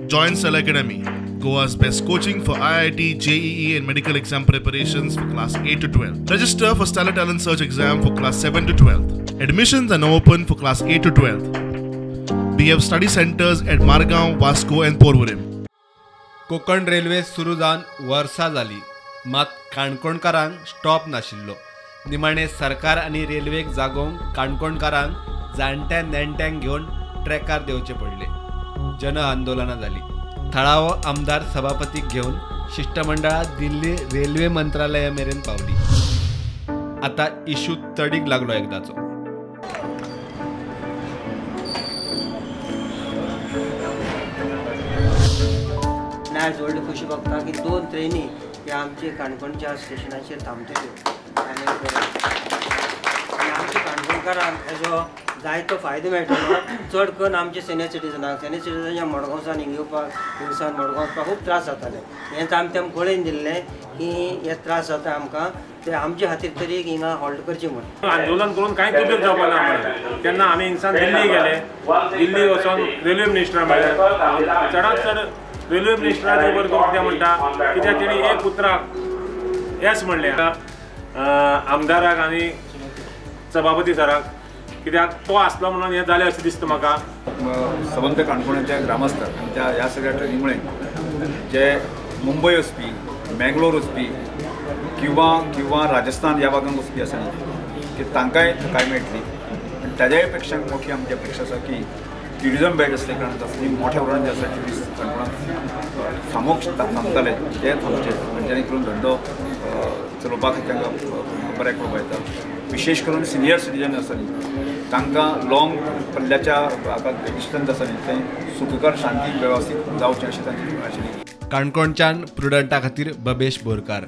Join Stellar Academy, Goa's best coaching for IIT, JEE and medical exam preparations for class 8 to 12. Register for Stellar Talent Search exam for class 7 to 12. Admissions are now open for class 8 to 12. We have study centers at Margao, Vasco and Porvorim. Konkan railway सुरू जावन वर्सां जाली, मात काणकोणकारांक stop नाशिल्लो. निमाणे सरकार आनी रेल्वेक जागोवंक काणकोणकारांक जाणट्या नेणट्यांक घेवन ट्रॅकार देंवचे पडले. जन आंदोलनां जाली. थळावो आमदार सभापतीक घेवन शिश्टमंडळां दिल्ली रेल्वे मंत्रालया मेरेन पावली. आतां इशू तडीक लागलो एकदाचो. आयज व्हडली खुशी भोगता की 2 ट्रेनी ह्या आमचे काणकोणच्या स्टेशनाचेर थांबतल्यो आनी आमच्या काणकोणकारांक हेजो जायतो फायदो मेळटलो. चड करून आमचे सिनियर सिटीजनाक, सिनियर सिटीजनाच्या मडगांवसान हिंग येवपाक, हिंगसान मडगांव वचपाक खूब त्रास जाताले. हें आमी तेमकां कळोवन दिल्लें की हे त्रास जाता आमकां, ते आमचे खातीर तरी हिंगा हॉल्ट करचे म्हूण. आंदोलन करून कांयच उपयोग जावपा ना म्हणून तेन्ना आमी हिंगसान दिल्ली गेले. दिल्ली वचोन रेल्वे मिनिस्टरा मेळ्ळे. चडांत चड रेल्वे मिनिस्टराचे बरें करून कितें म्हणटा, कित्याक तेणी एक उतराक येस म्हणलें आमदाराक आनी सभापती सराक, कित्याक तो आसलो म्हणून हें जालें अशें दिसता म्हाका. सबंद काणकोणाच्या ग्रामस्थ आमच्या ह्या सगळ्या ट्रेनीमुळे जे मुंबय वचपी, मँगलोर वचपी किंवा किंवा राजस्थान ह्या भागांत वचपी आसा न्ही, की तांकांय थकाय मेळटली. आनी ताज्याय पेक्षा मोठी आमची अपेक्षा आसा की ट्युरिजम बेल्ट आसल्या कारणान आसा मोठ्या प्रमाणात जे आसा ट्युरिस्ट काणकोणांत थांबोवंक शकता, थांबताले ते थांबचे, जेणे करून धंदो चलोवपा खातीर तांकां बऱ्याक पडपा येता. विशेष करून सिनियर सिटीजन आसा न्ही, तांकां लॉंग पल्ल्याच्या हाका डिस्टन्स आसा न्ही, तें सुखकर शांती वेवस्थीत जावचें अशें तांची आशिल्ली. काणकोणच्यान प्रुडंटा खातीर बबेश बोरकार.